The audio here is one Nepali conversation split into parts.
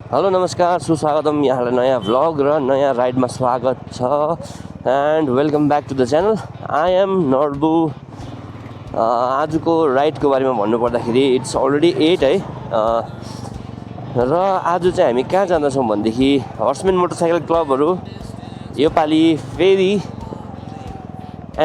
हेलो नमस्कार सुस्वागतम यहाँलाई नयाँ भ्लग र नयाँ राइडमा स्वागत छ and welcome back to the channel I am Norbu. आजको राइडको बारेमा भन्नुपर्दाखेरि इट्स अलरेडी 8 है र आज चाहिँ हामी कहाँ जाँदैछौँ भनेदेखि हर्समेन मोटरसाइकल क्लबहरू योपालि फेरि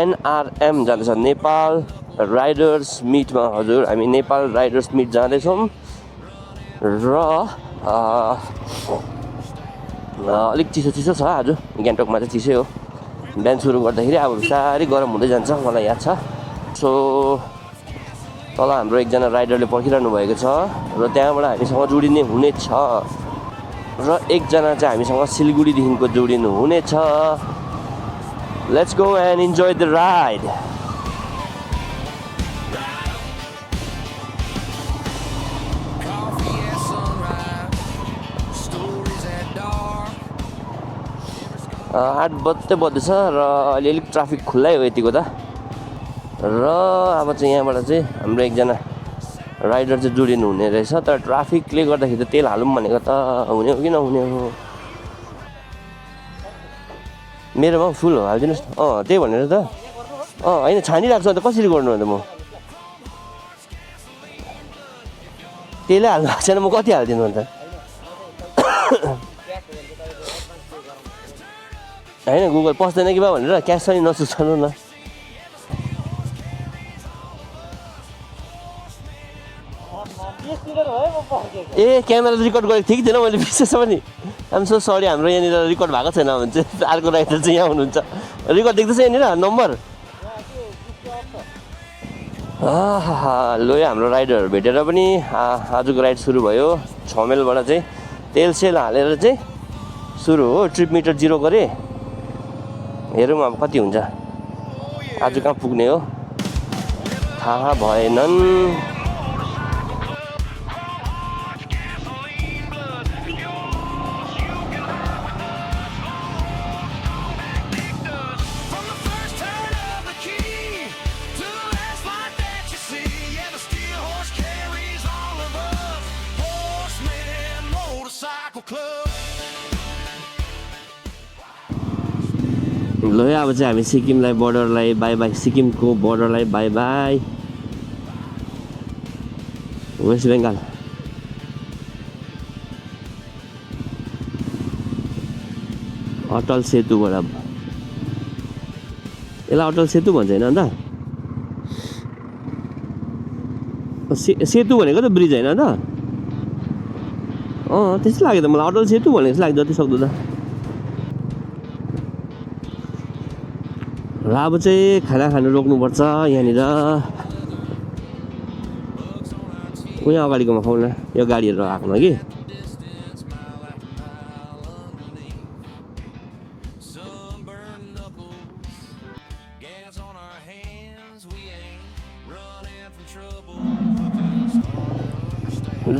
NRM जाँदैछ, नेपाल राइडर्स मिटमा। हजुर, हामी नेपाल राइडर्स मिट जाँदैछौँ र अलिक चिसो चिसो छ आज। गान्तोकमा चाहिँ चिसै हो। बिहान सुरु गर्दाखेरि अब साह्रै गरम हुँदै जान्छ, मलाई याद छ। सो तल हाम्रो एकजना राइडरले पर्खिरहनु भएको छ र त्यहाँबाट हामीसँग जोडिने हुनेछ र एकजना चाहिँ हामीसँग सिलगढीदेखिको जोडिनु हुनेछ। Let's go and enjoy the ride. आठ बज्दै बज्दैछ र अहिले अलिक ट्राफिक खुल्लै हो यतिको त। र अब चाहिँ यहाँबाट चाहिँ हाम्रो एकजना राइडर चाहिँ जोडिनु हुने रहेछ, तर ट्राफिकले गर्दाखेरि त तेल हालौँ भनेको त हुने हो कि नहुने हो। मेरोमा फुल हो, हालिदिनुहोस् न। त्यही भनेर त। होइन, छानिरहेको छु। अन्त कसरी गर्नु अन्त म तेलै हाल्नु भएको छैन, म कति हालिदिनु अन्त? होइन, गुगल पस्दैन कि बा भनेर क्यास पनि नसुचाउनु न। ए क्यामेरा रेकर्ड गरेको थिएँ कि थिएन मैले विशेष पनि। आइम सो सरी, हाम्रो यहाँनिर रेकर्ड भएको छैन भने चाहिँ अर्को राइडर चाहिँ यहाँ हुनुहुन्छ। रेकर्ड देख्दैछ यहाँनिर नम्बर। लो, हाम्रो राइडरहरू भेटेर पनि आजको राइड सुरु भयो। 6 माइलबाट चाहिँ तेल सेल हालेर चाहिँ सुरु हो। ट्रिप मिटर 0 गरेँ। हेरौँ अब कति हुन्छ, आज कहाँ पुग्ने हो थाहा भएनन्। ल अब चाहिँ हामी सिक्किमलाई बोर्डरलाई बाई बाई, सिक्किमको बोर्डरलाई bye bye. West Bengal Atal सेतुबाट। यसलाई अटल सेतु भन्छ होइन अन्त? सेतु भनेको त ब्रिज होइन त? त्यस्तै लाग्यो त मलाई, अटल सेतु भनेको जस्तो लाग्यो जति सक्दो त। र अब चाहिँ खाना खानु रोक्नुपर्छ यहाँनिर। उयो अगाडिकोमा खाउँ न, यो गाडीहरू आएकोमा कि।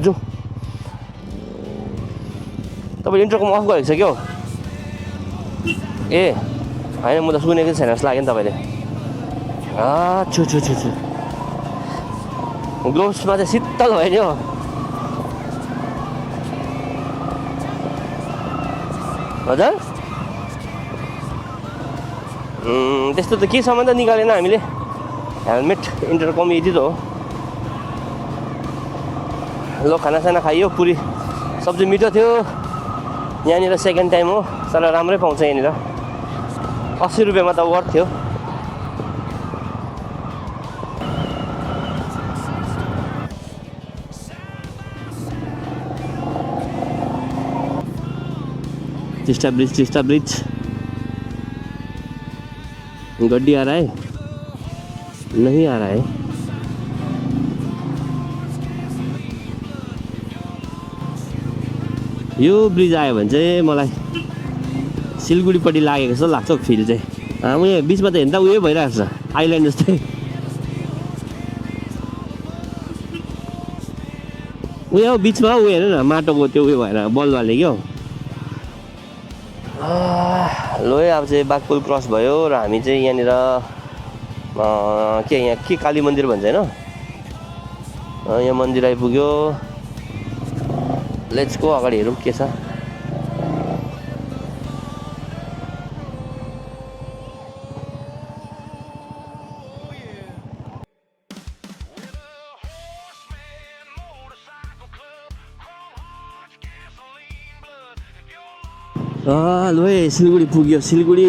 जाउँ। तपाईँ इन्टरकम अफ गरेको छ क्या हो? ए होइन, म त सुनेको छैन जस्तो लाग्यो नि तपाईँले। छु छु छु छु, ग्लोभ्समा चाहिँ शीतल भयो नि हो। हजुर, त्यस्तो त केसम्म त निकालेन हामीले। हेलमेट, इन्टरकम यति त हो। ल, खानासाना खाइयो, पुरी सब्जी मिठो थियो। यहाँनिर सेकेन्ड टाइम हो, तर राम्रै पाउँछ यहाँनिर। 80 रुपियाँमा त वर्थ थियो। टिस्टा ब्रिज गड्डी आ रहा है, नहीं आ रहा है। यो ब्रिज आयो भने चाहिँ मलाई सिलगढीपट्टि लागेको जस्तो लाग्छ फिल चाहिँ। उयो बिचमा त हेर्दा उयो भइरहेको छ, आइल्यान्ड जस्तै। उयो बिचमा उयो हेर्नु न, माटोको त्यो उयो भएर बलुवाले क्या हो। लो, अब चाहिँ बाघपुल क्रस भयो र हामी चाहिँ यहाँनिर यहाँ के काली मन्दिर भन्छ होइन, यहाँ मन्दिर आइपुग्यो। लेट्स गो अगाडि हेरौँ के छ। लु है सिलगढी पुग्यो। सिलगढी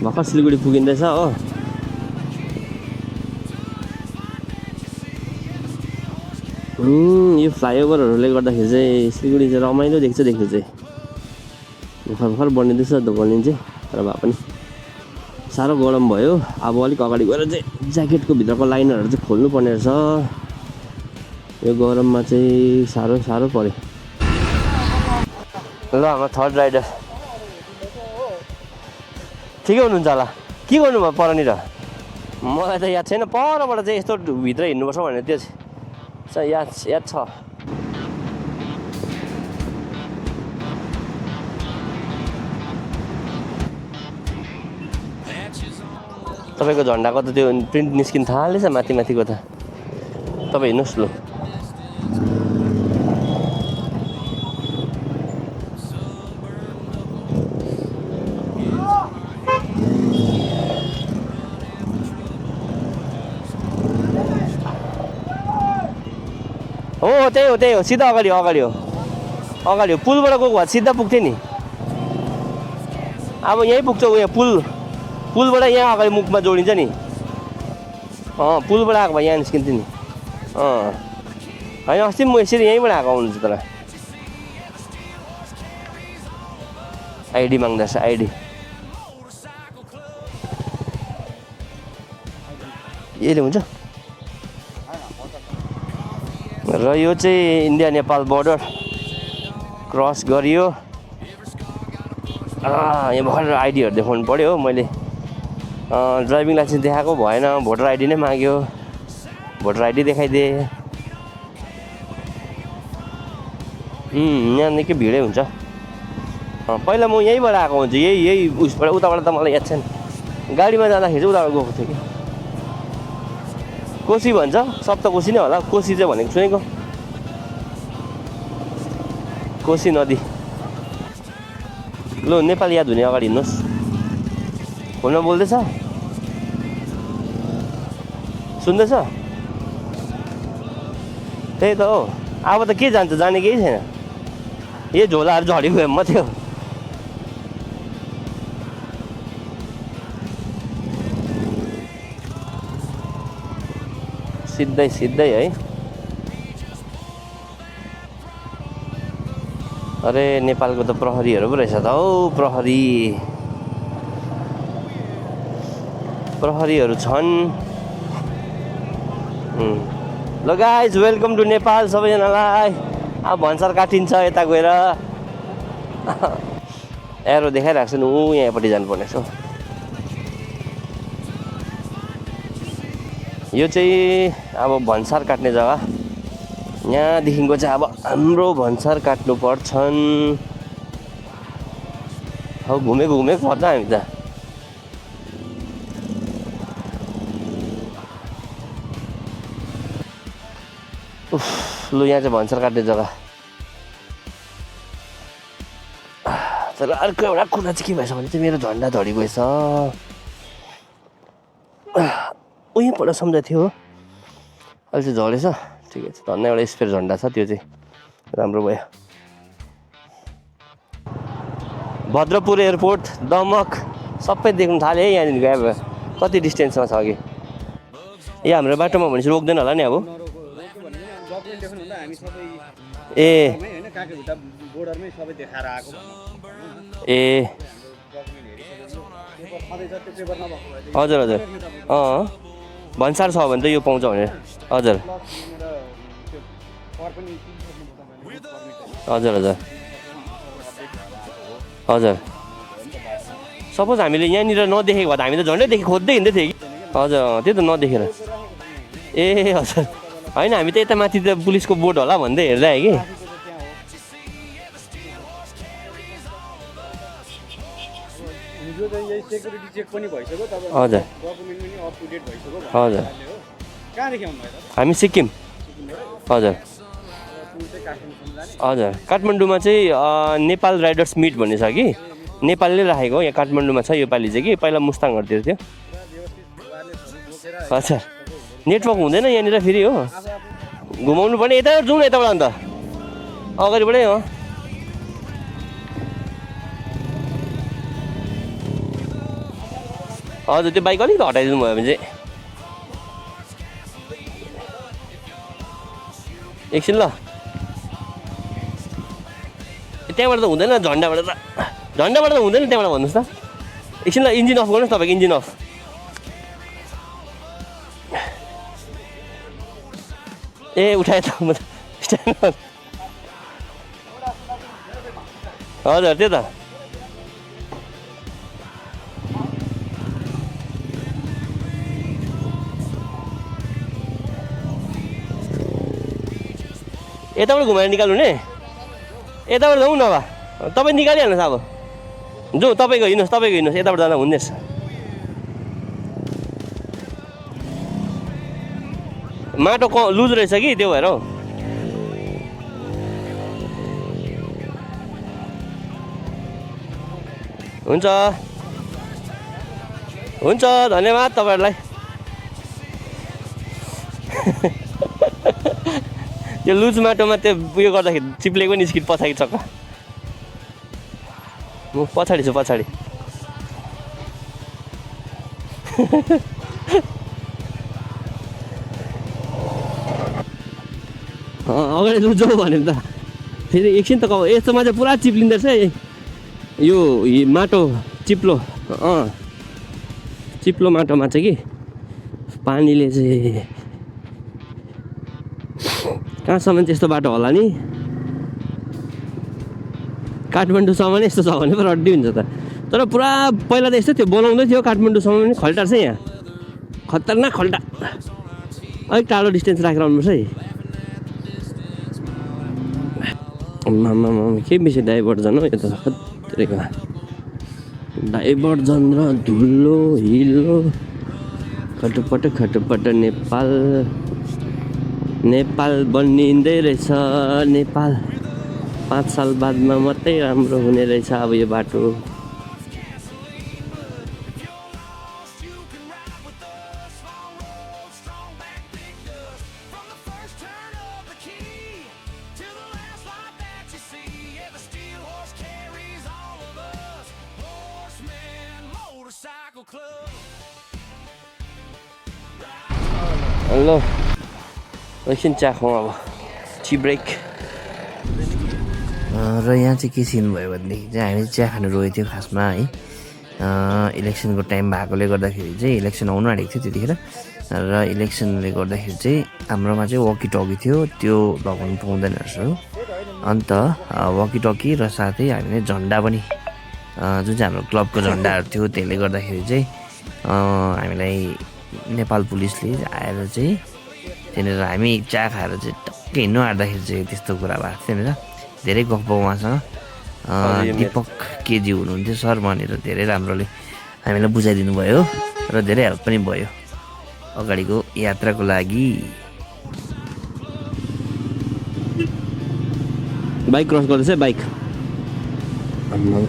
भर्खर सिलगढी पुगिँदैछ हो। यो फ्लाइओभरहरूले गर्दाखेरि चाहिँ सिलगढी चाहिँ रमाइलो देख्छ देख्नु चाहिँ। भर्खर बनिँदैछ त बनिन्छ तर भए पनि साह्रो गरम भयो। अब अलिक अगाडि गएर चाहिँ ज्याकेटको भित्रको लाइनरहरू चाहिँ खोल्नु पर्ने रहेछ। यो गरममा चाहिँ साह्रो पऱ्यो। ल हाम्रो थर्ड राइडर ठिकै हुनुहुन्छ होला। के गर्नुभयो परनिर? मलाई त याद छैन। परबाट चाहिँ यस्तो भित्र हिँड्नुपर्छ भनेर त्यो चाहिँ याद छ। तपाईँको झन्डाको त त्यो प्रिन्ट निस्किन थालेछ माथिको त। तपाईँ हिँड्नुहोस् लु। हो त्यही हो सिधा अगाडि हो। पुलबाट गएको भए सिधा पुग्थ्यो नि। अब यहीँ पुग्छ उयो पुलबाट यहाँ अगाडि मुखमा जोडिन्छ नि। पुलबाट आएको भए यहाँ निस्किन्थ्यो नि। होइन अस्ति म यसरी यहीँबाट आएको आउनुहुन्छ तर। आइडी माग्दैछ आइडी। यसले हुन्छ। र यो चाहिँ इन्डिया नेपाल बोर्डर क्रस गरियो। यहाँ भर्खर आइडीहरू देखाउनु पऱ्यो हो। मैले ड्राइभिङ लाइसेन्स देखाएको भएन। भोटर आइडी नै माग्यो। भोटर आइडी देखाइदिए। यहाँ निकै भिडै हुन्छ। पहिला म यहीँबाट आएको हुन्छु। यही उसबाट उताबाट त मलाई याद छैन। गाडीमा जाँदाखेरि चाहिँ उताबाट गएको थिएँ कि। कोसी भन्छ सप्तकोशी नै होला। कोसी चाहिँ भनेको सुनेको। कोसी नदी। लु नेपाल याद हुने अगाडि हिँड्नुहोस्। फोनमा बोल्दैछ सुन्दैछ? त्यही त हो। अब त के जान्छ जाने केही छैन। यही झोलाहरू झरेको म थियो। सिधै है। अरे नेपालको त प्रहरीहरू पो रहेछ त हौ। प्रहरीहरू छन्। ल गाइज वेलकम टु नेपाल सबैजनालाई। अब भन्सार काटिन्छ यता गएर। एरो देखाइरहेको छ नि। यहाँपट्टि जानुपर्ने छ। यो चाहिँ अब भन्सार काट्ने जग्गा। यहाँदेखिको चाहिँ अब हाम्रो भन्सार काट्नु पर्छन्। हौ घुमेको पर्छ हामी त। लु यहाँ चाहिँ भन्सार काट्ने जग्गा। तर अर्को एउटा कुरा चाहिँ के भएछ भने चाहिँ मेरो झन्डा झडी गएछ। उहीँबाट सम्झाएको थियो अहिले चाहिँ झरेछ। ठिकै छ। धन्न एउटा स्पेयर झन्डा छ त्यो चाहिँ राम्रो भयो। भद्रपुर एयरपोर्ट दमक सबै देख्नु थाल्यो है। यहाँदेखिको अब कति डिस्टेन्समा छ अघि। यहाँ हाम्रो बाटोमा भनेपछि रोक्दैन होला नि अब। ए हजुर भन्सार छ भने त यो पाउँछ भनेर। हजुर सपोज हामीले यहाँनिर नदेखेको भए त हामी त झन्डै खोज्दै हिँड्दै थियौँ कि। हजुर त्यो त नदेखेर। ए हजुर होइन हामी त यता माथि त पुलिसको बोर्ड होला भन्दै हेर्दै आयो कि। हजुर हामी सिक्किम। हजुर हजुर काठमाडौँमा चाहिँ नेपाल राइडर्स मिट भन्ने छ कि नेपालले राखेको यहाँ काठमाडौँमा छ योपालि चाहिँ कि पहिला मुस्ताङहरूतिर थियो अच्छा नेटवर्क हुँदैन यहाँनिर फेरि हो घुमाउनु पर्ने यताबाट जाउँ न यताबाट अन्त अगाडिबाटै हो हजुर त्यो बाइक अलिकति हटाइदिनु भयो भने चाहिँ एकछिन ल त्यहाँबाट त हुँदैन झन्डाबाट त हुँदैन त्यहाँबाट भन्नुहोस् त एकछिन ल इन्जिन अफ गर्नुहोस् तपाईँको इन्जिन अफ ए उठाएँ त म त स्ट्यान्ड हजुर त्यो त यताबाट घुमाएर निकाल्नु नि यताबाट जाउँ न अब तपाईँ निकालिहाल्नुहोस् अब जाउँ तपाईँको हिँड्नुहोस् यताबाट जाँदा हुने रहेछ माटो लुज रहेछ कि त्यो भएर हुन्छ हुन्छ धन्यवाद तपाईँहरूलाई त्यो लुज माटोमा त्यो उयो गर्दाखेरि चिप्लेको निस्किट पछाडि चक्का म पछाडि छु पछाडि अगाडि लुजाउ भन्यो त फेरि एकछिन त यस्तोमा चाहिँ पुरा चिप्लिँदो रहेछ यो माटो चिप्लो चिप्लो माटोमा चाहिँ कि पानीले चाहिँ कहाँसम्म चाहिँ यस्तो बाटो होला नि काठमाडौँसम्म नै यस्तो छ भने पो रड्डी हुन्छ त तर पुरा पहिला त यस्तो थियो बनाउँदै थियो काठमाडौँसम्म पनि खल्टा छ यहाँ खतरनाक खल्टा अलिक टाढो डिस्टेन्स राखेर आउनुपर्छ है के बेसी डाइभर्जन हो यो त खतरेको डाइभर्जन र धुलो हिलो खटपट नेपाल बनिँदै रहेछ नेपाल 5 साल बादमा मात्रै राम्रो हुने रहेछ अब यो बाटो हेलो एकछिन चिया खाउँ अब टी ब्रेक र यहाँ चाहिँ के सिन भयो भनेदेखि चाहिँ हामी चिया खानु रोएको थियो खासमा है इलेक्सनको टाइम भएकोले गर्दाखेरि चाहिँ इलेक्सन आउनु आँटेको थियो त्यतिखेर र इलेक्सनले गर्दाखेरि चाहिँ हाम्रोमा चाहिँ वकी टकी थियो त्यो लगाउनु पाउँदैन रहेछ हो अन्त वकी टकी र साथै हामीले झन्डा पनि जुन चाहिँ हाम्रो क्लबको झन्डाहरू थियो त्यसले गर्दाखेरि चाहिँ हामीलाई नेपाल पुलिसले आएर चाहिँ त्यहाँनिर हामी चिया खाएर चाहिँ टक्कै हिँड्नु आँट्दाखेरि चाहिँ त्यस्तो कुरा भएको थियो त्यहाँनिर धेरै गफ उहाँसँग दिपक केजी हुनुहुन्थ्यो सर भनेर धेरै राम्रोले हामीलाई बुझाइदिनु भयो र धेरै हेल्प पनि भयो अगाडिको यात्राको लागि बाइक क्रस गर्दैछ बाइक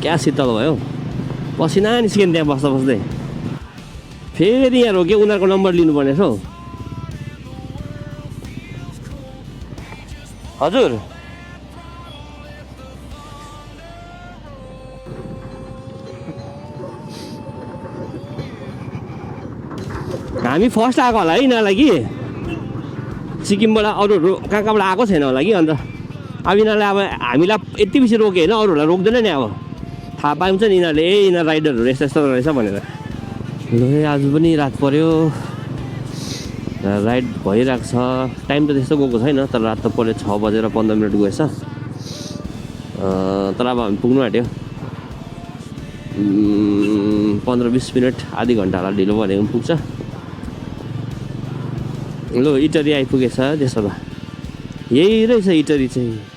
क्या शीतल भयो पसिना निस्किने त्यहाँ बस्दा बस्दै फेरि यहाँ रोक्यो उनीहरूको नम्बर लिनुपर्ने छ हौ हजुर हामी फर्स्ट आएको होला है यिनीहरूलाई कि सिक्किमबाट अरूहरू कहाँ कहाँबाट आएको छैन होला कि अन्त अब यिनीहरूले अब हामीलाई यति बेसी रोक्यो होइन अरूहरूलाई रोक्दैन नि अब थाहा पाउँछ नि यिनीहरूले यिनीहरू राइडरहरू यस्तो यस्तो रहेछ भनेर ल आज पनि रात पऱ्यो राइड भइरहेको छ टाइम त त्यस्तो गएको छैन तर रात त पऱ्यो 6:15 गएछ तर अब हामी पुग्नु आँट्यो 15-20 मिनट आधी घन्टा होला ढिलो भनेको पनि पुग्छ लो इटरी आइपुगेछ त्यसो भए यही रहेछ इटरी चाहिँ